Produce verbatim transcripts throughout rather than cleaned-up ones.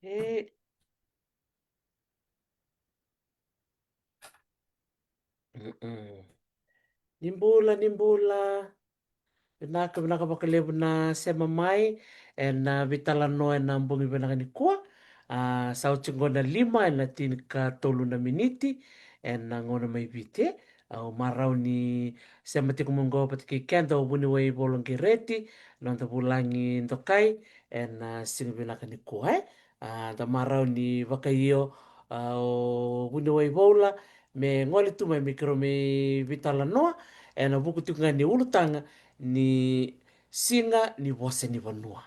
E. Mm-mm. Ni bula, ni bula. Vinaka, vinaka vakalevu na sema mai ena veitalanoa ena bogi vinaka nikua. A, sa oti qo na lima ena tinikatolu na miniti ena gauna mai Viti. Au marau ni sema tiko mai qo vata kei keda o vuniwai Vola Qereti, noda vulagi dokai ena siga vinaka nikua, e. A, da marau ni vakaio, a, o vuniwai Vola me gole tu mai me keirau mai veitalanoa ena vuku tiko ga ni ulutaga ni siga ni vosa ni vanua.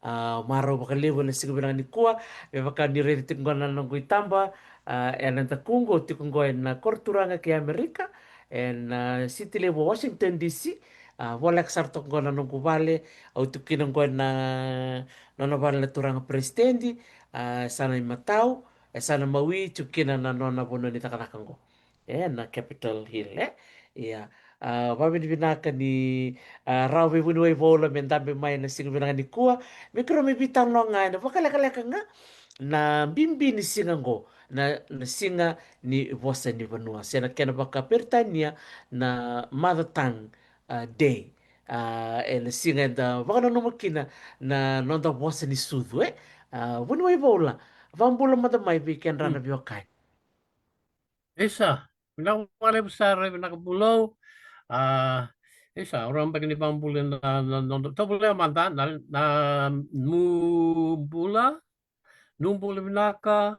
A, marau vakalevu ena siga vinaka nikua, me vaka ni raici tiko qo na noqu itaba, a, ena daku qo, tiko qo ena koroturaga kei Amerika, ena, a, siti levu o Washington D C. A, voleka sara toka qo na noqu vale, au tiko kina qo ena nona vale na turaga peresitedi, a, e sa na imatau, e sa na mawi, tiko kina na nona vanua ni cakacaka qo. E, na Capitol Hill, e. Ia, a, vakavinavinaka ni, a, rawa vei vuniwai Vola me dabe mai na siga vinaka nikua, me keirau mai veitalanoa ga ena vakalekaleka ga na bibi ni siga qo, na, na siga ni vosa ni vanua, se na kena vakaperitania na Mother Tongue, a, Day. A, ena siga eda vakananuma kina na noda vosa ni sucu, e. A, vuniwai Vola, vakabula mada mai vei kedra na veiwekani. Isa, vinaka vakalevu sara, vinaka Bulou. A, isa, au rawa beka ni vakabula na, na, na, na, tovolea mada, na, na, Nu Bula, Nu Bula vinaka,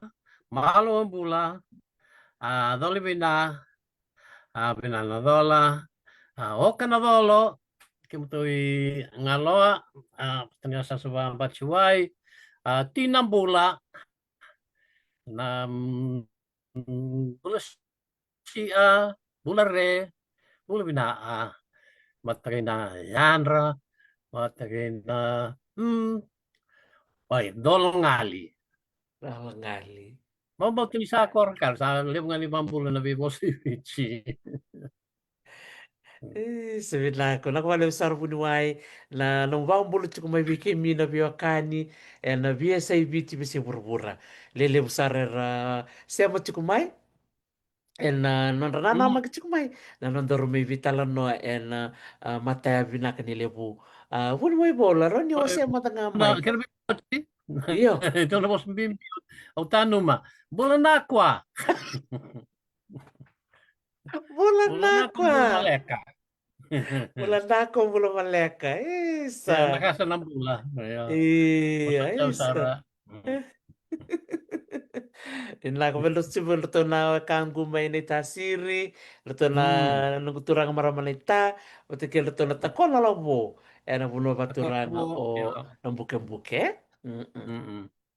Malo Bula, a, Colo Vina, a, Vina na Cola, a, Oka na Colo, kemudou i Galoa, a, Tania Sasava Batiwai, a, Tina Bula, na, mm, Bula Sia, Bula Re, Bula Vina, a, vata kei na Yadra, vata kei na, mm, oi, Dolo Gali. Dolo Gali. Bau, bau tu ni sa koro ka, sa levu ga ni vakabula na veivosa i Viti. E, sa vinaka, vinaka vakalevu sara vuniwai, na nomu vakabula tiko mai vei keimami na veiwekani ena veiyasai Viti, veiyasai vuravura. Lelevu sara era sema tiko mai ena nodra nanamaki tiko mai na nodaru mai veitalanoa ena, a, mataka vinaka ni levu. A, vuniwai Vola, rawa ni wasea mada ga mai. Io. Dua na vosa bibi au tanuma. Bula nakwa. Bula nakwa. Bula maleka. Bula nakwa, bula maleka. Isa. Ia, na kasa na bula. Ia, isa. Vinaka vakalevu sara vei iratou na wekaqu mai Naitasiri, iratou na noqu turaga marama naita, vata kei iratou na Takola Lavo ena vanua vakaturaga o Nabukebuke.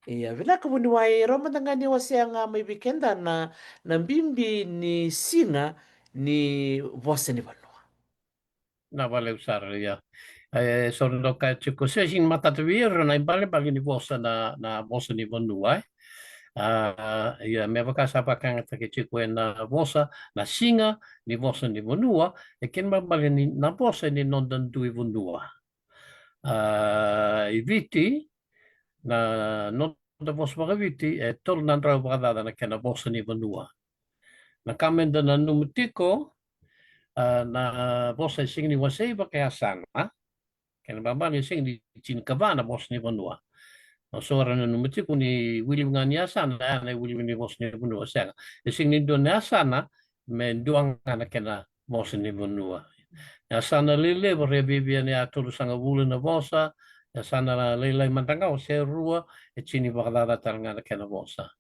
Ia, vinaka vuniwai, rawa mada ga ni wasea ga mai vei keda na, na bibi ni siga ni vosa ni vanua. Na vakalevu sara, ia. E, so na kaya tiko, se sega ni matata vei ira na ibalebale ni vosa na, na vosa ni vanua, e. A, ia, me vaka sa vakayagataki tiko ena vosa, na siga ni vosa ni vanua, e kena ibalebale ni na vosa ni noda dui vanua. A, i Viti, na noda vosa vakaviti, e tolu na drau vakacaca na kena vosa ni vanua. Na ka meda nanuma tiko, a, na vosa e sega ni wasei vakayasana, kena ibalebale e sega ni tinikava na vosa ni vanua. Na so era nanuma tiko ni wiliwili ga ni yasana, ena iwiliwili ni vosa ni vanua, sega. E sega ni dua na yasana me dua ga na kena vosa ni vanua. Yasana lelevu era viavia na yatolusagavulu na vosa, yasana lailai mada ga o se rua, e tini vakacaca tale ga na kena vosa.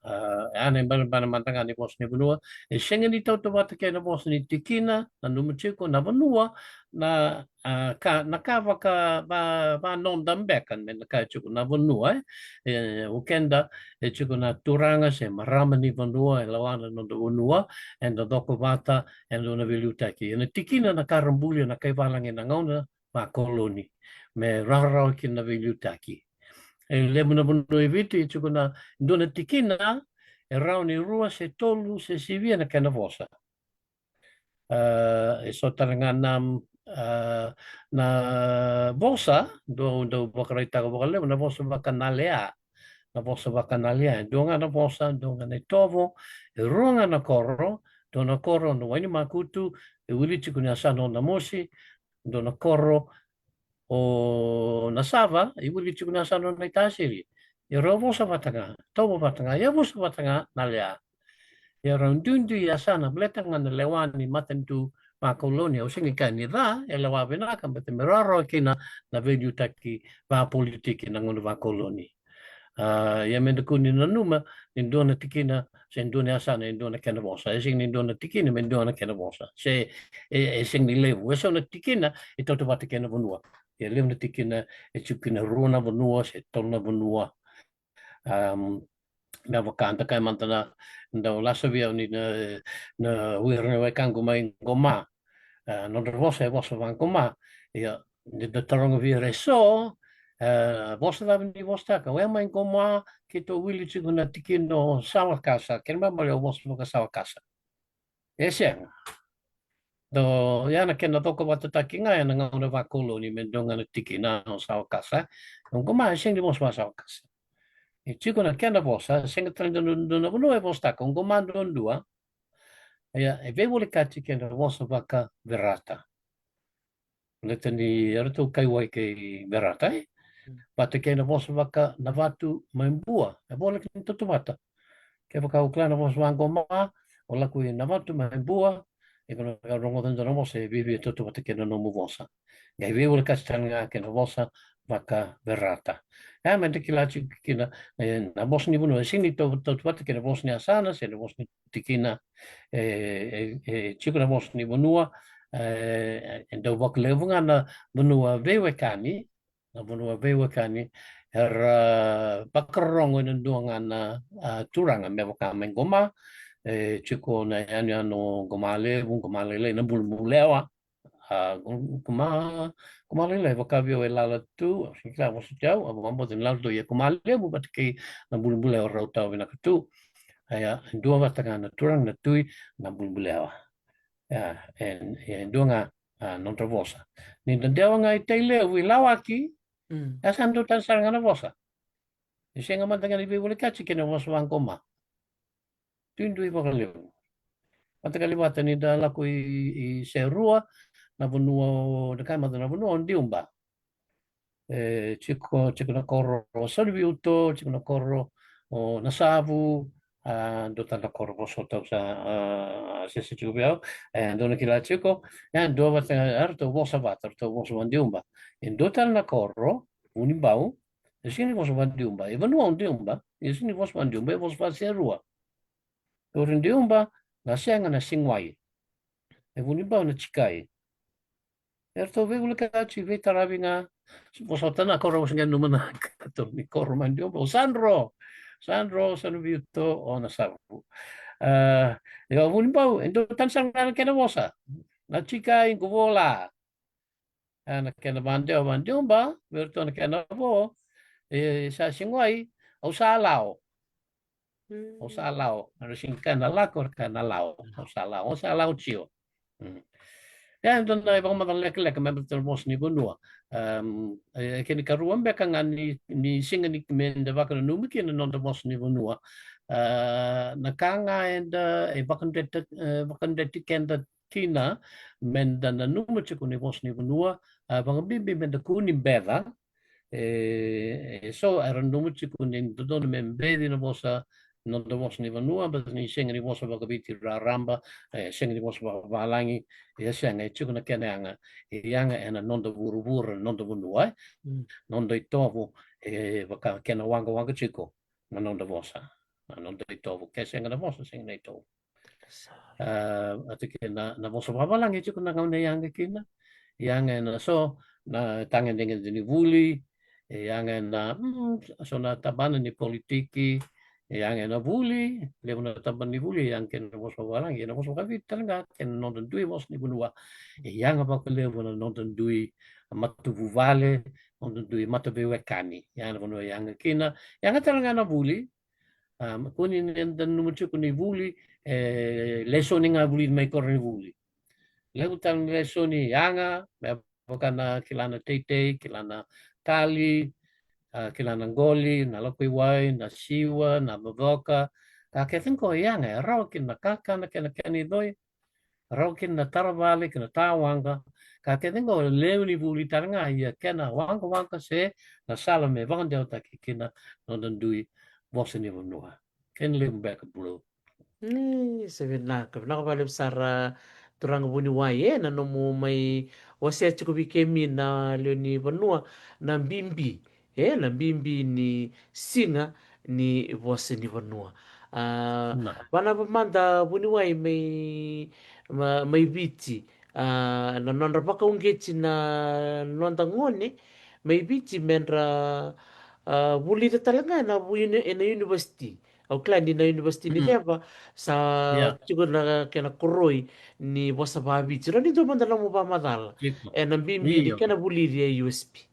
A, e a na ibalebale mada ga ni vosa ni vanua, e sega ni tautauvata kei na vosa ni tikina, nanuma tiko na vanua, na, a, ka, na ka vaka, va, vanoda beka, me na kaya tiko na vanua, e. E, o keda, e tiko na turaga se marama ni vanua, e lawa na noda vanua, eda coko vata, eda na veiliutaki. Ena tikina na ka ra bulia na kai valagi na gauna, vakoloni me rawarawa kina na veiliutaki. E levu na vanua e Viti e tiko na dua na tikina e rawa ni rua se tolu se sivia na kena vosa. A, e so tale ga na, a, na vosa, dou, dou vakaraitaka vakalevu na vosa vakanalea. Na vosa vakanalea, e dua ga na vosa, dua ga na itovo, e rua ga na koro, dua na koro na Wainimakutu, e wili tiko ni yasana o Namosi, dua na koro o Nasava, e wili tiko ni yasana o Naitasiri. E rau vosa vata ga, tovo vata ga, e vosa vata ga na lea. E rau duidui yasana, baleta ga na lewa ni matanitu vakoloni, au sega ni kaya ni ca, e lewa vinaka, baleta me rawarawa kina na veiliutaki vapolitiki na gauna vakoloni. A, ia me da kua ni nanuma ni dua na tikina se dua na yasana e dua na kena vosa. E sega ni dua na tikina me dua na kena vosa. Se e, e sega ni levu. E so na tikina e tautauvata kei na vanua. E levu na tikina e tiko kina rua na vanua se tolu na vanua. Am, me vaka da kaya mada na, dau lasa vei au ni na, na wira na wekaqu mai Qoma. A, nodra vosa e vosa vaqoma. Ia, ni da taroga vei ira e so, a, vosa cava ni vosataka? O ya mai Qoma, keitou wili tiko na tikina o Sawakasa, kena ibalebale au vosa vaka Sawakasa. E sega. Do, ya na kena cokovata taki ga ena gauna vakoloni me dua ga na tikina o Sawakasa. O Qoma e sega ni vosa vaka Sawakasa. E tiko na kena vosa, sega tale dua na, dua na vanua e vosataka, o Qoma duadua. Ia, e veivolekati kei na vosa vaka Verata. Baleta ni eratou kauwai kei Verata, e? Mm. Vata kei na vosa vaka Navatu mai Bua. E voleka ni tautauvata. Kevaka o kila na vosa vaqoma, o lako i Navatu mai Bua, e ko na rogoca dua na vosa e viavia tautauvata kei na nomu vosa. Qai veivolekati tale ga kei na vosa vaka Verata. E, me da kila tiko kina, e, na vosa ni vanua, e sega ni tau-, tautauvata kei na vosa ni yasana, se na vosa ni tikina, e, e, e tiko na vosa ni vanua, e, e dau vakalevu ga na vanua veiwekani, na vanua veiwekani, era vakarorogo ena dua ga na, a, turaga me vaka mai Qoma, e, tiko na yanuyanu Qoma Levu, Qoma Lailai, na Bulubulewa, a, Qoma, Qoma Lailai, vaka vei au e lala tu, au sega ni kila, vosa tu au, au vakabauta ni lala tu, ia Qoma Levu vata kei na Bulubulewa rau tawa vinaka tu. Ia, e dua vata ga na turaga na tui, na Bulubulewa. Ia, e, e dua ga, a, nodra vosa. Ni da dewa ga i Tailevu, i Lawaki, mm, e sa dua tani sara ga na vosa. E sega mada ga ni veivolekati kei na vosa vaqoma. Duidui vakalevu. Mataqali vata ni da lako i, i Serua, na vanua o, na kaya mada na vanua o Diuba. E, tiko, tiko na koro o Sauniviuto, tiko na koro o Nasavu, a, dua tale na koro vosota au sa, a, sese tiko vei au, e, dua na kila tiko, e, dua vata, eratou vosa vata, eratou vosa vadiuba. E dua tale na koro, Vunibau, e sega ni vosa vadiuba, e vanua o Diuba, e sega ni vosa vadiuba, e vosa vaserua. O Diuba, na sega na Siguai. E Vunibau na Tikai. Eratou veivolekati, veitaravi ga. Vosota na koro, au sega ni nanuma na koro ni koro mai Diuba. O Sadro. Sadro, Sauniviuto, o Nasavu. A, e o Vunibau, e dua tani sara ga na kena vosa. Na Tikai, qo vola. A, na kena vadewa, vadiuba, vei iratou na kena vo, e, sa Siguai, au sa lao. Mm. Au sa lao, era sega ni kaya na lako, era kaya na lao. Au sa lao, au sa lao tio. Mm. E, dua na ivakamacala lekaleka me baleta na vosa ni vanua. Am, e, e kena ikarua beka ga ni, ni sega ni me da vakananumi kina na noda vosa ni vanua. A, na ka ga eda, e vakadreti, e, vakadreti keda kina, me da nanuma tiko na vosa ni vanua, a, vakabibi me da kua ni beca, e, e so era nanuma tiko ni dodonu me beci na vosa, noda vosa ni vanua, baleta ni sega ni vosa vakaviti raraba, e, sega ni vosa vakavalagi, e sega, e tiko na kena yaga, e yaga ena noda vuravura, noda vanua, e. Mm. Noda itovo, e, vaka kena waqawaqa tiko na noda vosa, na noda itovo, ke sega na vosa, sega na itovo. A, a tiko na, na vosa vakavalagi tiko na gauna e yaga kina. Yaga ena so na tagedegede ni vuli, e yaga ena, mm, so na tabana ni politiki, E yaga ena vuli, levu na tabana ni vuli e yaga kei na vosa vavalagi. Ena vosa vakaviti tale ga kei na noda dui vosa ni vanua, e yaga vakalevu na noda dui matavuvale, noda dui mataveiwekani. Yaga na vanua e yaga kina, yaga tale ga na vuli. A, kua ni da nanuma tiko ni vuli e lesoni ga vulici mai koronivuli. Levu tale na lesoni e yaga, me vaka na kila na teitei, kila na tali, a, kila na qoli, na lako i wai, na siwa, na cocoka. Ka kece qo e yaga, e rawa kina na kakana kei na kena icoi, rawa kina na taravale kei na tawaqa. Ka kece qo e levu ni vuli tale ga, ia kena waqawaqa se na sala me vakadewataki kina noda dui vosa ni vanua. Kena levu beka, Blue. Ni, sa vinaka, vinaka vakalevu sara, turaga vuniwai, e, na nomu mai wasea tiko vei kemi na lewe ni vanua na bibi, e, na bibi ni siga ni vosa ni vanua. A, na vanava mada vuniwai mai, ma-, mai Viti, a, na nodra vakauqeti na noda gone mai Viti me ra, a, vulica tale ga ena vu-, ena univesiti. Au kila ni na univesiti ni, mm, Neva sa, ia, tiko na kena koroi ni vosa vakaviti. Rawa ni dua mada nomu vakamacala, io, ena bibi ni, io, kena vulici e U S P?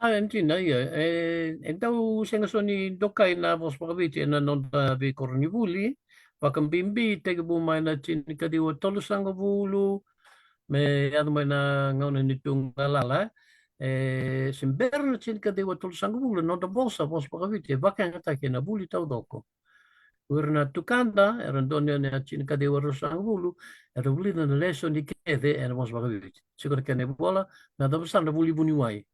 A, e dina, ia. E, e dau sega soti ni dokai na vosa vakaviti ena noda veikoronivuli. Vakabibi tekivu mai na tinikaciwa tolusagavulu me yaco mai na gauna ni tu galala. E, se bera na tinikaciwa tolusagavulu, noda vosa, vosa vakaviti e vakayagataki ena vuli taucoko. O ira na tukada era donuya na tinikaciwa ruasagavulu, era vulica na lesoni kece ena vosa vakaviti. Tiko na kena ivola, na cava sara na vuli vuniwai.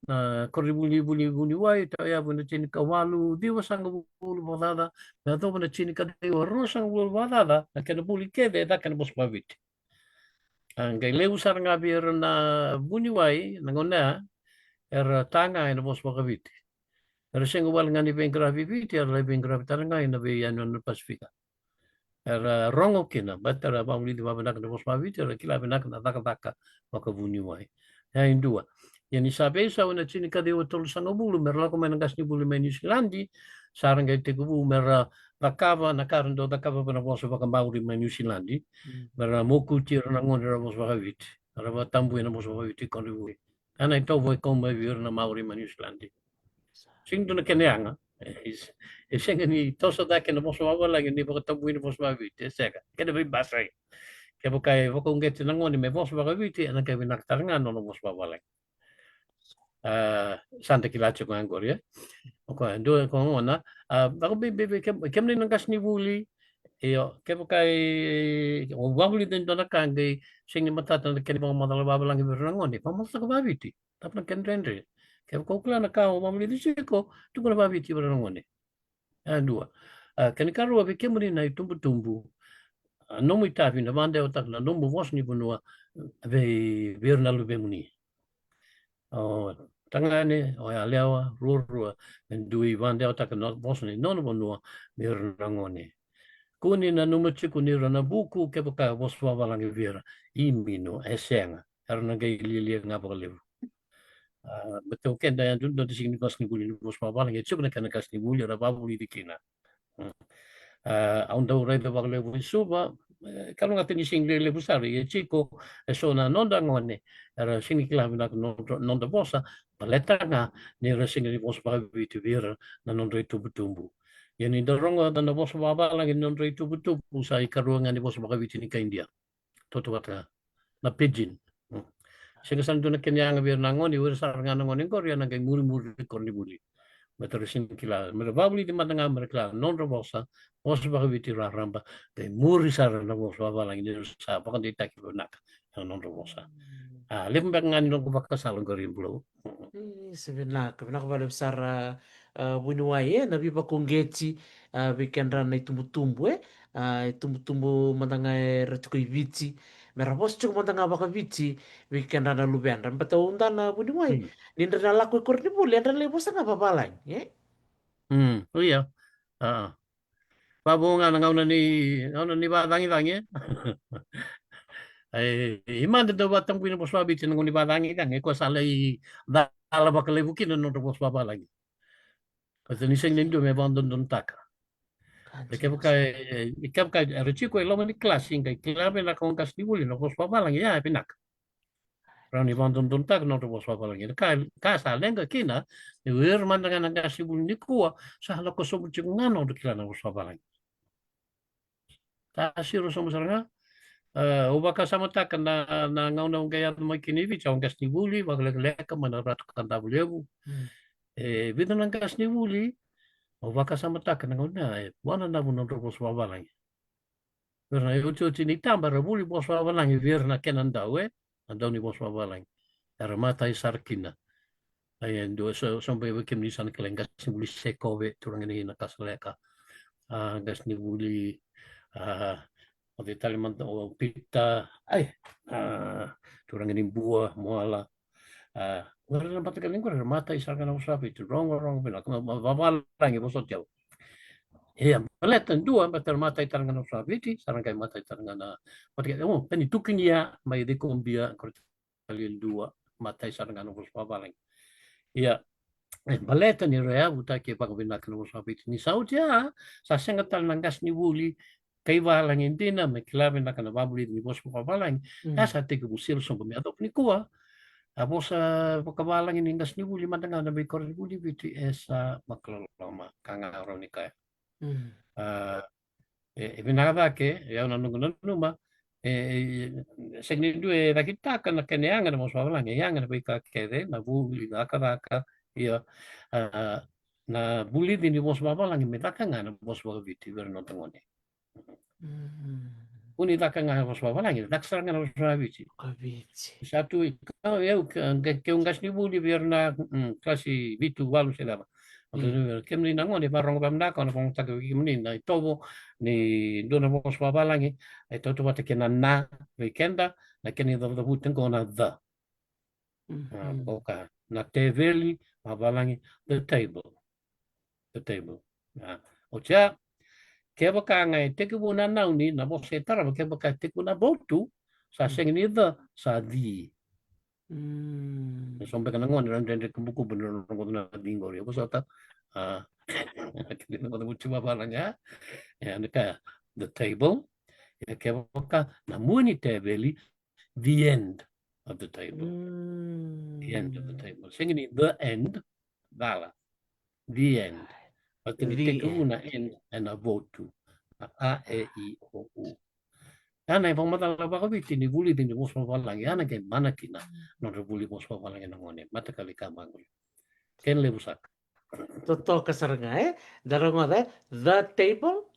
Na koronivuli, vuli vuniwai, tauyavu na tinikawalu ciwasagavulu vakacaca me yacova na tinikaciwa ruasagavulu vakacaca, na kena vuli kece e caka ena vosa vakaviti. A, qai levu sara ga vei ira na vuniwai na gauna ya era taga ena vosa vakaviti. Era sega wale ga ni veiqaravi e Viti, era lai veiqaravi tale ga ena veiyanuyanu Pasifika. Era rogo kina, baleta era vakavulici vakavinaka na vosa vakaviti, era kila vinaka na cakacaka vakavuniwai. E dua. Ia ni sa veisau ena tinikaciwa tolusagavulu me ra lako mai na qasenivuli mai Niusiladi, sa ra qai tekivu me ra cakava na ka era dau cakava vei na vosa vakaMaori mai Niusiladi, mm, me ra mokuti ira na gone era vosa vakaviti, me ra vakatabui na vosa vakaviti e koronivuli. Ena itovo e kau mai vei ira na Maori mai Niusiladi. Sega ni dua na kena yaga. E, e sega ni toso cake na vosa vavalagi ni vakatabui na vosa vakaviti, e sega. Kena veibasai. Kevaka e vakauqeti na gone me vosa vakaviti, ena qai vinaka tale ga na nona vosa vavalagi. A, sa da kila tiko ga qori, e? O koya, dua e koya gona. A, vakabibi vei kem-, kemuni na qasenivuli, io, kevaka e, o vakavulica e dua na ka qai sega ni matata na kena ivakamacala vavalagi vei ira na gone, vakamacalataka vakaviti. Cava na kena dredre? Kevaka o kila na ka o vakavulici tiko, tukuna vakaviti vei ira na gone. E dua. A, kena ikarua, vei kemuni na itubutubu, a, nomu itavi na vakadewataka na nomu vosa ni vanua vei, vei ira na luvemuni. O tagane, o yalewa, ruarua, me dui vakadewataka na vosa ni nona vanua vei ira na gone. Kua ni nanuma tiko ni ra na vuku kevaka e vosa vavalagi vei ira. Imino, e sega. Era na qai lialia ga vakalevu. A, baleta o keda yadudua da sega ni qasenivuli ni vosa vavalagi, e tiko na kena qasenivuli era vakavulici kina. Mm. A, au dau raica vakalevu e Suva, e, kalougata ni sega ni levu sara, ia e tiko eso na noda gone era sega ni kila vinaka noda, noda vosa, baleta ga ni ra sega ni vosa vakaviti vei ira na nodra itubutubu. Ia ni da rogoca na vosa vavalagi ni nodra itubutubu, sa ikarua ga ni vosa vakaviti ni kai Idia. Tautauvata ga na pidgin. Mm. Sega sara ni dua na kena yaga vei ira na gone, o ira sara ga na gone qori era na qai murimuri koronivuli. Me ra sega ni kila, me ra vakavulici mada ga me ra kila na nodra vosa, vosa vakaviti raraba, qai muri sara na vosa vavalagi ni ra sa vakadeitaki vinaka na nodra vosa. A, levu beka ga ni noqu vakasala qori, Blue. Mm. E, sa vinaka, vinaka vakalevu sara, a, vuniwai, e, na veivakauqeti, a, vei kedra na itubutubu, e, a, itubutubu mada ga era tiko i Viti, me ra vosa tiko mada ga vakaviti vei kedra na luvedra. Baleta au dau na vuniwai, mm, ni dra na lako i koronivuli, era lai vosa ga vavalagi, e? Mm, o ia. A. Vavo ga na gauna ni, gauna ni vakacagicagi, e? E, e mada dau vakatabui na vosa vakaviti na gauna ni vakacagicagi, e koya sa lai cala vakalevu kina na nodra vosa vavalagi. Baleta ni sega ni dua me vakadodonutaka. Kevaka, kevaka era tiko e loma ni kalasi qai kila vinaka o qasenivuli na vosa vavalagi, ia e vinaka. Rawa ni vakadodonutaka na nodra vosa vavalagi. Na ka, ka sa leqa kina, ni o ira mada ga na qasenivuli nikua sa lako sobu tiko ga na nodra kila na vosa vavalagi. Sa siro sobu sara ga. E, au vakasamataka na, na gauna au qai yaco mai kina i Viti, au qasenivuli vakalekaleka mai na Ratu Kadavulevu. E vica na qasenivuli au vakasamataka na gauna, e, vua na nodra vosa vavalagi. Vei ira na iotioti ni taba era vuli vosa vavalagi vei ira na kena dau, e, na dau ni vosa vavalagi. Era matai sara kina. Ia e dua, so, so beka vei kemuni sa na kila, qasenivuli Sekove, turaga ni Nakasaleka. A, qasenivuli, a, o cei tale mada, o Pita, ai, a, turaga ni Bua, Moala. A, o ira na mataqali qori era matai sara ga na vosa Viti, rogorogo vinaka, ma, ma, vavalagi, vosoti au. Ia, baleta dua, baleta era matai tale ga na vosa Viti, sa ra qai matai tale ga na, baleta, o, Peni Tukinia mai Cikobia, qori tale e dua, matai sara ga na vosa vavalagi. Ia, e, baleta ni ra yavutaki vakavinaka na vosa Viti. Ni sa oti ya, sa sega tale na qasenivuli kaivalagi dina me kila vinaka na vakavulici ni vosa vakavalagi. Mm. Ya sa tekivu siro sobu me yacova nikua. A vosa vakavalagi ni qasenivuli mada ga na veikoronivuli Viti e sa vakaloloma, ka ga rawa ni kaya. Mm. A, e, e vinaka cake, e, au na noqu nanuma, e, e, sega ni dua e cakitaka na kena yaga na vosa vavalagi, e yaga na veika kece, na vuli, cakacaka, ia, a, na vulici ni vosa vavalagi me caka ga na vosa vakaViti vei ira na noda gone. Mm. Kua ni caka ga na vosa vavalagi, caka sara ga na vosa vakaViti. VakaViti. Sa tu i, ka, au, ke, ke, keu qasenivuli vei ira na, mm, kalasi vitu, walu se cava. Mm. Kemuni na gone, vakarorogo vakavinaka, au na vakayagataka vei kemuni na itovo ni dua na vosa vavalagi e tautauvata kei na na vei keda, na kena icavucavuti qo na the. Mhm. A, oka, na teveli vavalagi, the table. The table. A, oti ya, kevaka ga e tekivu na nauni, na vosa e tarava, kevaka e tekivu na votu, sa, mm, sega ni the, sa the. Mm. E so beka na gone era dredre kubukubu ni ra rogoca na the qori. E vosota, a, kena icavucavuti vavalagi, a? E, na ka, the table. E kevaka na mua ni teveli, the end of the table. Mm. The end of the table. Sega ni the end, cala. The end. Baleta ni tekivu na end ena votu. Na a, e, i, o, u. Ya na ivakamacala vakaViti ni vulici ni vosa vavalagi, ya na qai mana kina na nodra vuli vosa vavalagi na gone. Mataqali ka maqu. Kena levu saka. Totoka sara ga, e? Da rogoca, e? The table,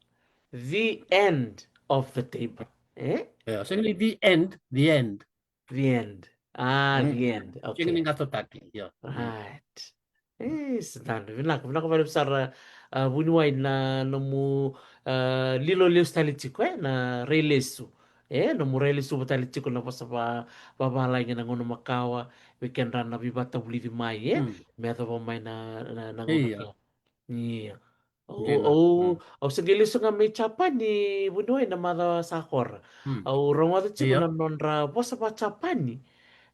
the end of the table. E? E, sega ni the end, the end. The end. A, mm, the end. Okay. Sega ni qatotaki, io. Right. E, sa donu. Vinaka, vinaka vakalevu sara, a, vuniwai na nomu, a, lilo lesu tale tiko, e, na rai lesu. E, nomu rai lesuva tale tiko na vosa va, vavalagi ena gauna makawa, vei kedra na veivakatavulici mai, e, mm, me yacova mai na, na, na gauna makawa. Io. Au, au se qai lesu ga mai Japani, vuniwai, na macawa sa kora. Mm. Au rogoca tiko na nodra vosa vaJapani.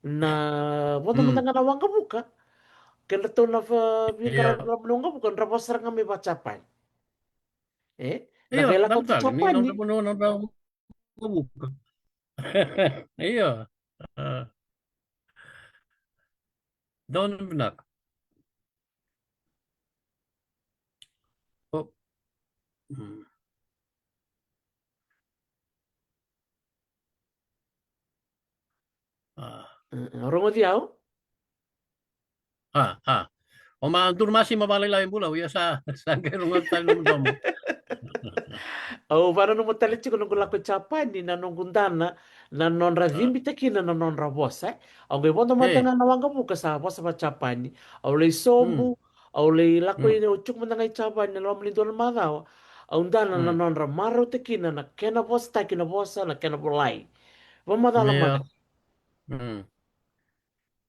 Na vosa mada ga na waqavuka. Kedratou na veiqaravi ni waqavuka, dra vosa sara ga mai vaJapani. E? Na veilakoyaki Japani. Io. A. Donu vinaka. O. Mm. A. Rogoci au? A, a. O ma duru masima vakalailai bula, ia sa, sa qai rogoci tale nomu domo. Au vananuma tale tiko noqu lako i Japani, na noqu dana, na nodra cibitaka kina na nodra vosa, e. Au qai vodo mada ga na waqavuka sa vosa vaJapani. Au lai sobu, au lai lako i, au tiko mada ga i Japani na loma ni dua na macawa. Au dana na nodra marautaka kina na kena vosataki na vosa, na kena volai. Vakamacala mada.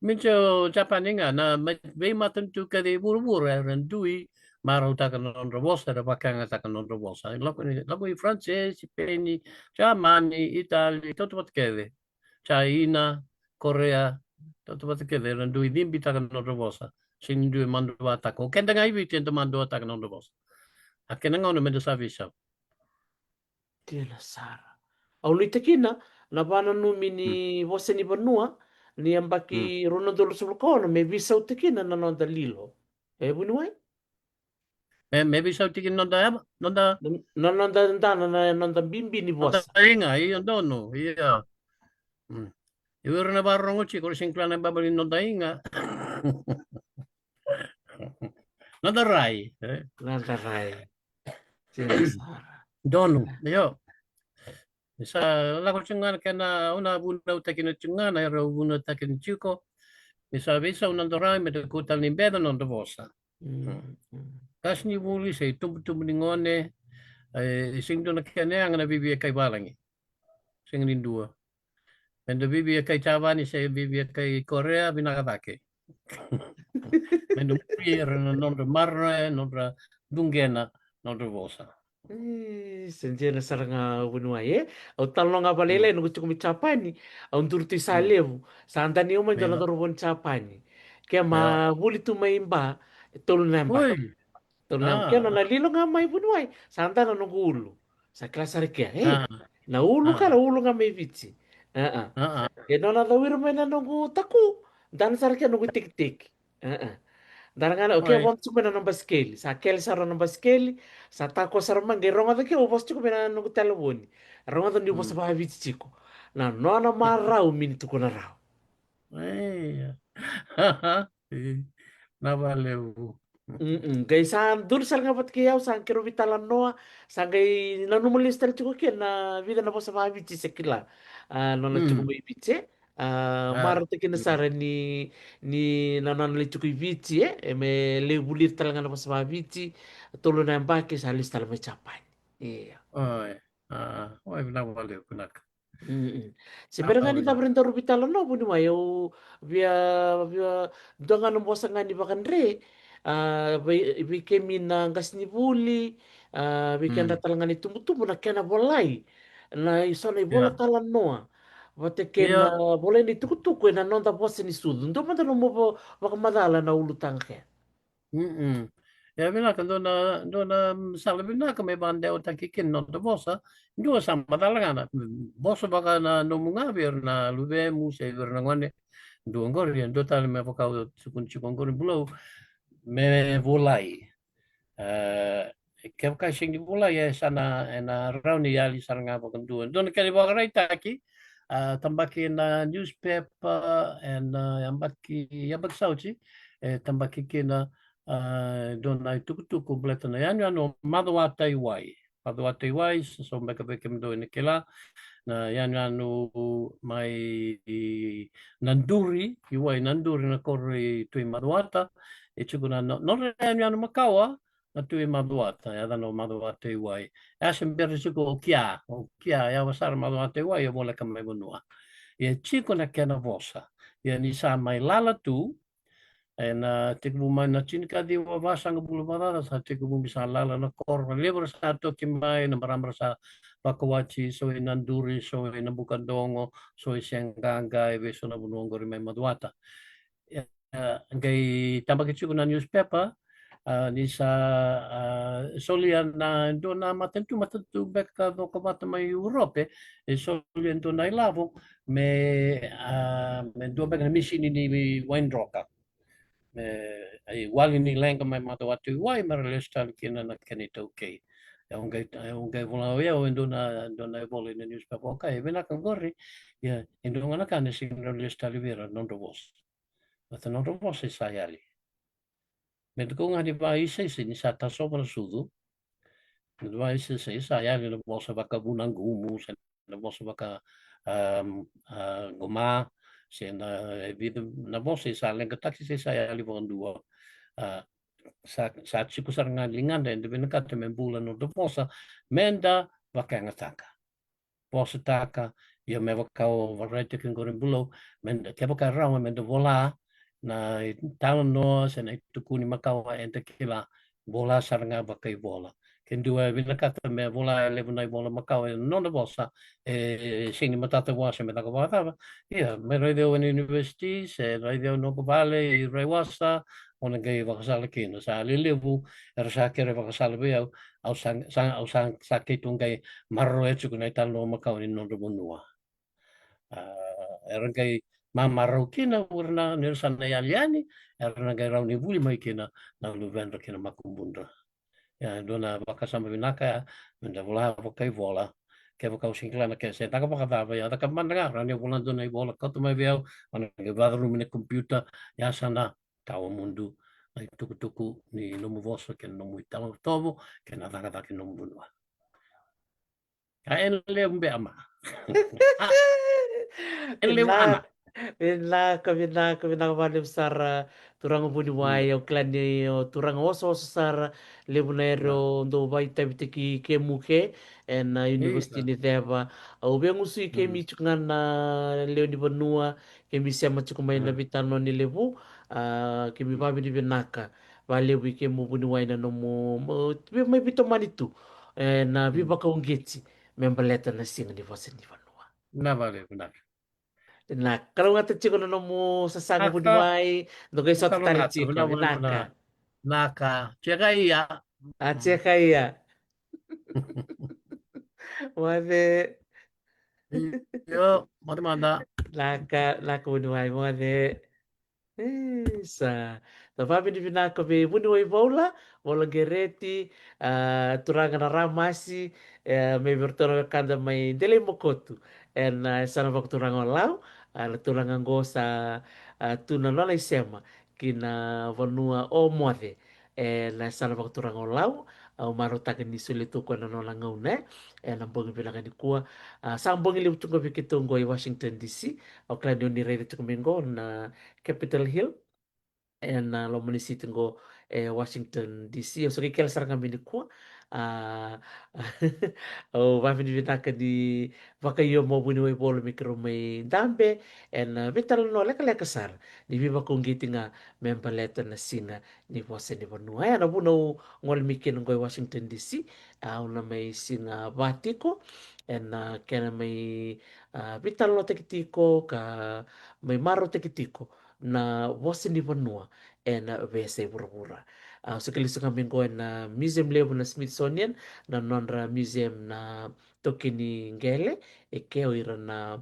Mita o Japani ga, na veimatanitu kece i vuravura era dui marautaka na nodra vosa, era vakayagataka na nodra vosa. Lako i, lako i France, Sipeni, Jamani, Itali, tautauvata kece. China, Korea, tautauvata kece era dui cibitaka na nodra vosa. Sega ni dua e maduataka. O keda ga i Viti eda maduataka na noda vosa. A kena gauna meda sa veisau. Dina sara. Au nuitaka kina na vananumi ni vosa ni vanua ni yabaki rua na udolu ruasagavulu ka ono me veisautaki kina na noda lilo. E vuniwai? Me, me veisau tiki noda eva, noda, Na noda dana, na noda bibi ni vosa. Noda iga, io, donu, ia. Mm. Io, era na vakarorogo tiko, era sega ni kila na baba ni noda iga. Noda rai, e? Noda rai. Dina sara. Donu, io. Ni sa lako tiko ga na kena, au na vunautaki na tiko ga na era vunautaki na tiko. Ni sa veisau na noda rai, me da kua tale ni beca na noda vosa. Qasenivuli se itubutubu ni gone, e sega ni dua na kena yaga na viavia kai valagi. Sega ni dua. Me da viavia kai Japani se viavia kai Korea, vinaka cake. Me da muri ira na nodra maroroya, nodra duqena, nodra vosa. E, sa dina sara ga vuniwai, e? Au talanoa ga vakalailai noqu tiko mai Japani. Au duri tu i Salevu, sa dani au mai dua na cauravou ni Japani. Ke ma vuli tu mai Ba, e tolu na yabaki. Tolu na yabaki. Ke nona lilo ga mai vuniwai, sa dana noqu ulu. Sa kila sara ke, e, na ulu ka na ulu ga mai Viti. Ke nona cau ira mai na noqu taku, dana sara ke noqu tekiteki. Dara ga na, okay, vosa tiko mai na nona basikeli. Sa kele sara na nona basikeli, sa tako sara mai, qai rogoca ke au vosa tiko mai na noqu talevoni. Rogoca niu vosa vakaviti tiko. Na nona marau mini tukuna rau. E, na valevu. Qai sa duri sara ga vata kei au, sa keirau veitalanoa, sa qai nanuma lesu tale tiko ke na vica na vosa vakaviti se kila. A, nona tiko mai Viti, e? A, marautaki kina sara ni, ni na nona lai tiko i Viti, e? E me lai vuli ira tale ga na vosa vakaviti, tolu na yabaki sa lesu tale mai Japani. Ia. Oi, a, oi, vinaka vakalevu, vinaka. Se bera ga ni cava era daru veitalanoa vuniwai, au via, via dua ga na vosa ga ni vakadre, a, vei, vei kemi na qasenivuli, a, vei kedra tale ga na itubutubu na kena volai. Na iso na ivola talanoa. Vata kei na volai na itukutuku ena noda vosa ni sucu. Dua mada nomu vakamacala na ulutaga kea. Mm. Ia vinaka, dua na, dua na sala vinaka me vakadewataki kina na noda vosa. Dua sa macala ga na vosa vaka na nomu ga vei ira na luvemu se vei ira na gone. Dua qori, e dua tale me vaka au tukuna tiko qori, bulou me volai. E, kevaka e sega ni volai, e sa na, ena rawa ni yali sara ga vakadua. Dua na kena ivakaraitaki, a, tabaki ena newspaper ena yabaki, yabaki sa oti, e tabaki kina, a, dua na itukutuku baleta na yanuyanu o Macuata i Wai. Macuata i Wai, so beka vei kemudou ena kila, na yanuyanu mai Naduri i Wai, Naduri na koro i Tui Macuata. E tiko na, na nodra yanuyanu makawa na Tui Macuata, e yacana o Macuata i Wai. E a se bera tiko o Kia, o Kia, e yawa sara Macuata i Wai, e voleka mai vanua. Ia tiko na kena vosa. Ia ni sa mai lala tu, ena tekivu mai na tinikaciwa vasagavulu vakacaca, sa tekivu mai sa lala na koro, na levu era sa toki mai, na marama era sa vakawati, so i Naduri, so i Nabukadogo, so i Seaqaqa, e vei so na vanua qori mai Macuata. E, qai tabaki tiko na newspaper, a, ni sa, a, solia na dua na matanitu, matanitu beka ka cokovata mai Urope, e solia dua na ilavo me, a, me dua beka na misini ni waidroka. Me, a, iwali ni leqa mai Macuata i Wai, me ra lesu tale kina na kena itaukei. E, au qai, au qai vola o yau e dua na, dua na ivola ena newspaper, okay, e vinaka qori, ia, e dua ga na ka e sega ni lesu tale vei ira na nodra vosa. Baleta na nodra vosa e sa yali. Me da kau ga ni vakaisaisa ni sa tasova na sucu. Me da vakaisaisa, e sa yali na vosa vakavunaqumu, se na vosa vaka, am, a, qoma, se na, e vica na vosa e sa leqataki se sa yali vakadua. A, sa, sa tiko sara ga e ligada, eda vinakata me bula na noda vosa, me da vakayagataka. Vosataka, ia me vaka au vakaraitaka qori, bulou, me da, kevaka e rawa me da vola na italanoa se na itukuni makawa eda kila, vola sara ga vakaivola. Ke dua e vinakata me vola e levu na ivola makawa ena nona vosa, e sega ni matata vua se me caka vakacava, ia me raici au ena university, se raici au noqu vale i Raiwasa, o na qai vakasala kina. Sa lelevu era sa kere vakasala vei au, au sa, sa, au sa, sa keitou qai maroroya tiko na italanoa makawa ni nodra vanua. A, era qai mamarau kina o ira na, ni ra sa na yali yani, era na qai rawa ni vuli mai kina na luvedra kei na makubudra. Ia, e dua na vakasama vinaka ya, me da vola vakaivola. Kevaka o sega ni kila na kena se caka vakacava, ia caka mada ga, rawa ni vola dua na ivola, kauta mai vei au, au na qai vacurumi na computer, ia sa na tawa mudu na itukutuku ni nomu vosa kei na nomu italanoa tovo kei na cakacaka ni nomu vanua. A, e levu beka ma. E levu, Ana. Vinaka, vinaka, vinaka vakalevu sara, turaga vuniwai. Au kila ni o turaga osooso sara, levu na ere o dau vakaitavitaki kemu ke ena University ni Ceva. Au via gusui kemi tiko ga na lewe ni vanua, kemi sema tiko mai na veitalanoa ni levu. A, kemi vakavinavinaka vakalevu i kemu vuniwai na nomu, mo, vei, mai veitomani tu ena veivakauqeti me baleta na siga ni vosa ni vanua. Na vakalevu, vinaka. Na kalougata tiko na nomu sasaga vuniwai, dou qai sota tale tiko, vinaka. Vinaka. Tiko ia. A, tiko ia. Moce. Io, moce mada. Vinaka, vinaka vuniwai, moce. Isa. Na vakavinavinaka vei vuniwai Vaula, Vaula Qereti, a, turaga na Ramasi, e, mai vei iratou na wekada mai Delai Mokotu, ena, e, yasana vakaturaga o Lau, a, na turaga qo sa, a, tu na nona isema ki na vanua o Moce, ena yasana vakaturaga o Lau. Au marautaka ni solia tu o koya na nona gauna, e, ena bogi vinaka nikua. A, sa bogi levu tu qo vei keitou qo i Washington D C. Au kila ni oni raica tiko mai qo na Capitol Hill, ena loma ni siti qo e Washington D C. Au sa qai kele sara ga mai nikua. A, au vakavinavinaka ni vakaio mai o vuniwai Vaula me keirau mai dabe ena veitalanoa lekaleka sara ni veivakauqeti ga me baleta na siga ni vosa ni vanua. Ena vuna au gole mai kina qo i Washington D C, au na mai siga va tiko ena kena mai, a, veitalanoataki tiko ka mai marautaki tiko na vosa ni vanua ena veiyasai vuravura. A, au sa qai lesu ga mai qo ena museum levu na Smithsonian, na nodra museum na taukei ni qele, e ke o ira na,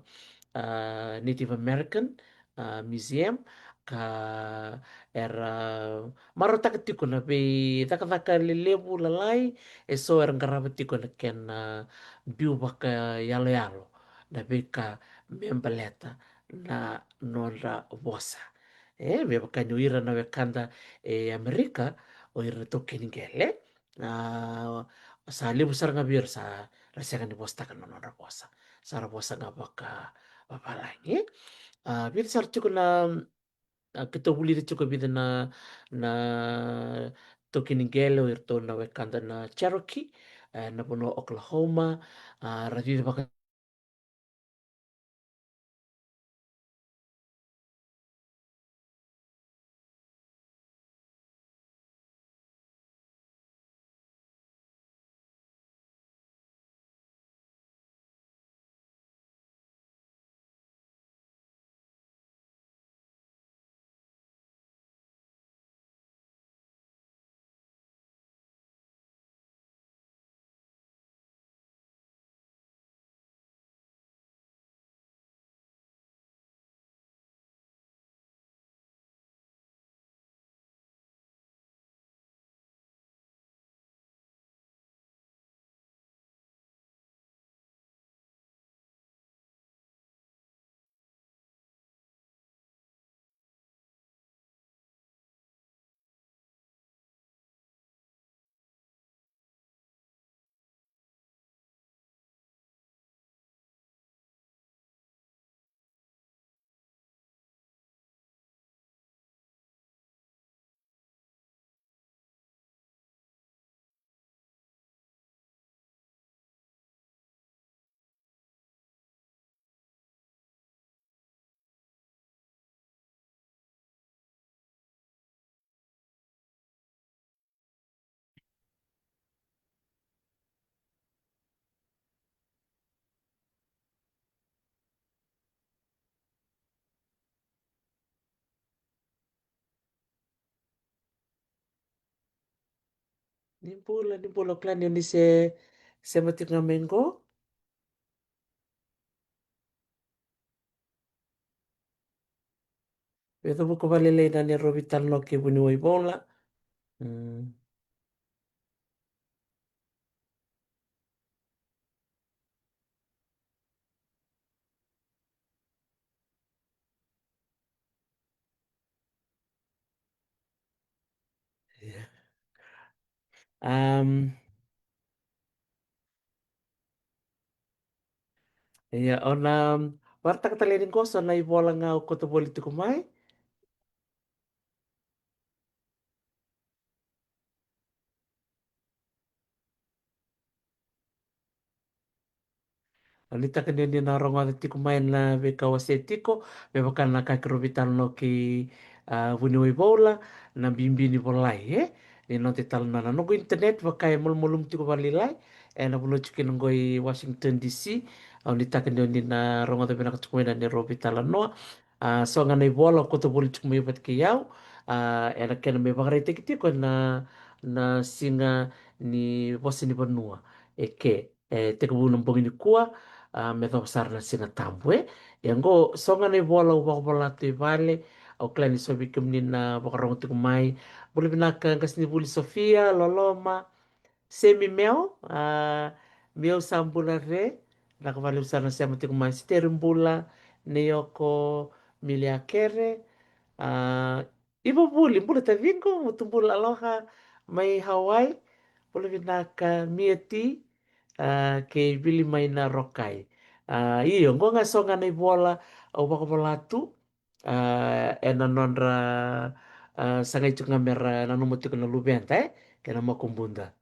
a, Native American, a, Museum, ka era marautaka tiko na veicakacaka lelevu lalai eso era qarava tiko na kena biu vakayaloyalo na veika me baleta na nodra vosa. E, me vaka ni o ira na wekada e Amerika, o ira na taukei ni qele, a, sa levu sara ga vei ira sa ra sega ni vosataka na nodra vosa. Sa ra vosa ga vakavavalagi. A, vica sara tiko na, a, keitou vulica tiko vica na, na taukei ni qele o iratou na wekada na Cherokee, e, na vanua o Oklahoma, a, ra cici vaka Ni bula, ni bula, o kila ni o ni se sema tiko ga mai qo. Vei cavuka vakalailai na neirau veitalanoa kei vuniwai Vola. Mm. Ia. Am, ia, o na, um, vakaraitaka tale ni qo so na ivola ga au kauta voli tiko mai. Au nuitaka ni o ni na rogoca tiko mai na veika au wasea tiko, me vaka na ka keirau veitalanoa kei, a, vuniwai Vola, na bibi ni volai, e? Ni noda italanoa, na noqu internet vaka e malumalumu tiko vakalailai, e, na vanua tiko kina qo i Washington D C. Au nuitaka ni o ni na rogoca vinaka tiko mai na neirau veitalanoa. A, so ga na ivola au kauta voli tiko mai vata kei au, a, ena kena me vakaraitaki tiko na, na siga ni vosa ni vanua e ke, e tekivu na bogi nikua, a, me yacova sara na Siga Tabu, e. Ia qo, so ga na ivola au vakavola tu i vale, au kila ni so vei kemuni na vakarogo tiko mai. Bula vinaka qasenivuli Sofia, Loloma, Semi Meo, a, Meo sa bula re, vinaka vakalevu sara na sema tiko mai. Siteri Bula, Neioko Miliakere, a, Iva Vuli, bula taciqu, Mutu Bula Aloha mai Hawaii, bula vinaka Mia T, a, kei Vili mai na Rokai. A, io, qo ga so ga na ivola au vakavola tu, a, ena nodra, a, sagai tiko ga mera nanuma tiko na luveda, e, kei na makubuda.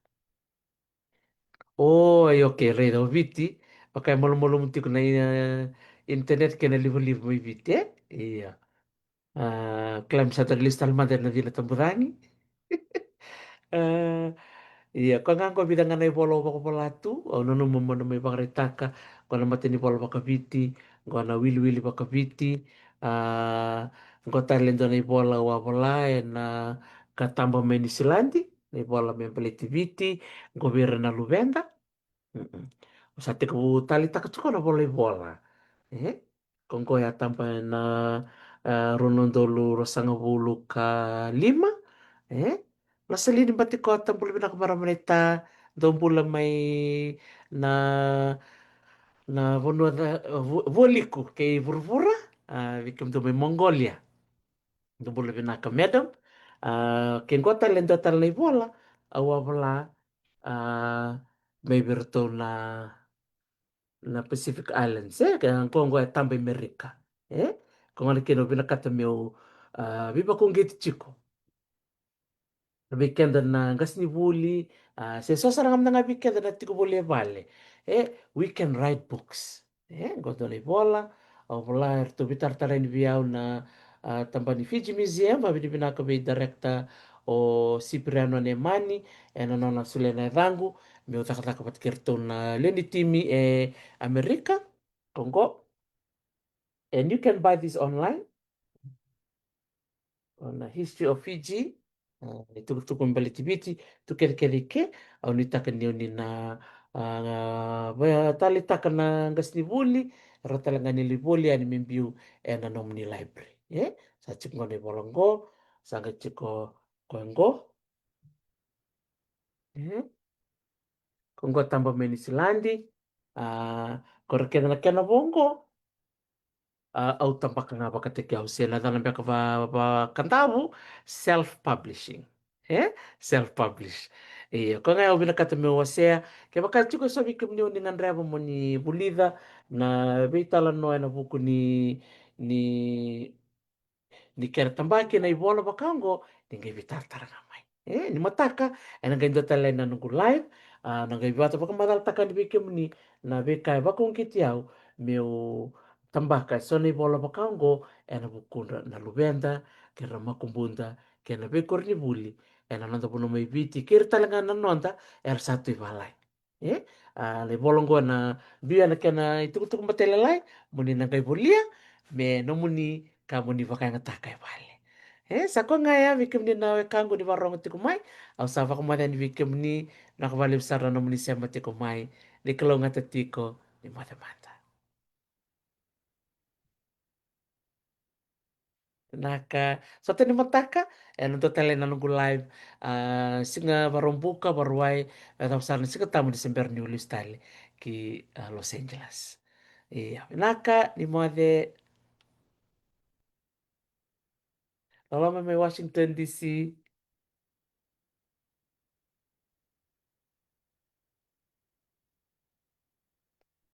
Oi, okay, raica o Viti, vaka e malumalumu tiko na, e, internet kei na livaliva mai Viti, e? Ia. A, kila me sa dua na lesu tale mada ena cina tabucagi. A, ia, koya ga qo vica ga na ivola au vakavola tu, au nanuma mo na mai vakaraitaka, qo na matanivola vakaviti, qo na wiliwili vakaviti, a, qo tale e dua na ivola au a vola ena kataba mai Niusiladi, na ivola me baleti Viti, qo vei ira na luveda. Mm-mm. Au sa tekivu taleitaka tiko na vola ivola. E? Ko qo e a taba ena, e, rua na udolu ruasagavulu ka lima. E? Losalini Batikota, bula vinaka marama naita, dou bula mai na, na vanua ca, Vu-, Vualiku kei vuravura, a, vei kemudou mai Mongolia. Dou bula vinaka, madam. A, ke qo tale e dua tale na ivola au a vola, a, mai vei iratou na, na Pacific Islands, e? Ke qo, qo e taba i Merika, e? Ko gona kina au vinakata meu, a, veivakauqeti tiko vei keda na qasenivuli, a, se so sara ga mada ga vei keda na tiko voli e vale, e? We can write books. E, qo dua na ivola au vola, eratou veitaratara yani vei au na, a, tabana ni Fiji Museum, vakavinavinaka vei director o Sipiriano Nemani ena nona solia na yacaqu meu cakacaka vata kei iratou na lewe ni timi e Amerika. Ko qo. And you can buy this online. On the history of Fiji, a, itukutuku me baleti Viti, tu kecekece i ke, au nuitaka ni o ni na, a, vakataleitaka na qasenivuli, rawa tale ga ni lai voli yani me biu ena nomuni library. E? Sa tiko qo na ivola qo, sa qai tiko koya qo. E? Ko qo taba mai Niusiladi, a, ko ra kece na kena vo qo. A, au tabaka ga vakataki au, se na yacana beka va, va Kadavu, self publishing. E? Self publish. Io, koya ga au vinakata meu wasea. Kevaka tiko eso vei kemuni o ni gadreva mo ni vulica na veitalanoa ena vuku ni, ni, ni kena tabaki na ivola vaka oqo, ni qai veitaratara ga mai. E, ni mataka, ena qai dua tale na noqu live, a, na qai vata vakamacalataka yani vei kemuni na veika e vakauqeti au meu tabaka eso na ivola vaka oqo ena vukudra na luveda, kei ira na makubuda, kei na veikoronivuli ena noda vanua mai Viti, kei ira tale ga na noda era sa tu i valagi. E? A, na ivola oqo ena biu ena kena itukutuku matailalai, mo ni na qai volia me nomuni ka mo ni vakayagataka e vale. E, sa koya ga ya vei kemuni na wekaqu ni vakarorogo tiko mai. Au sa vakamoce yani vei kemuni, vinaka vakalevu sara na nomuni sema tiko mai. Ni kalougata tiko, ni moce mada. Vinaka, sota ni mataka, e na dua tale na noqu live, a, siga Vakaraubuka, Vakarauwai, e cava sara na Siga Tabu ni se bera niu lesu tale ki, a, Los Angeles. Ia, vinaka, ni moce. Loloma mai Washington D C.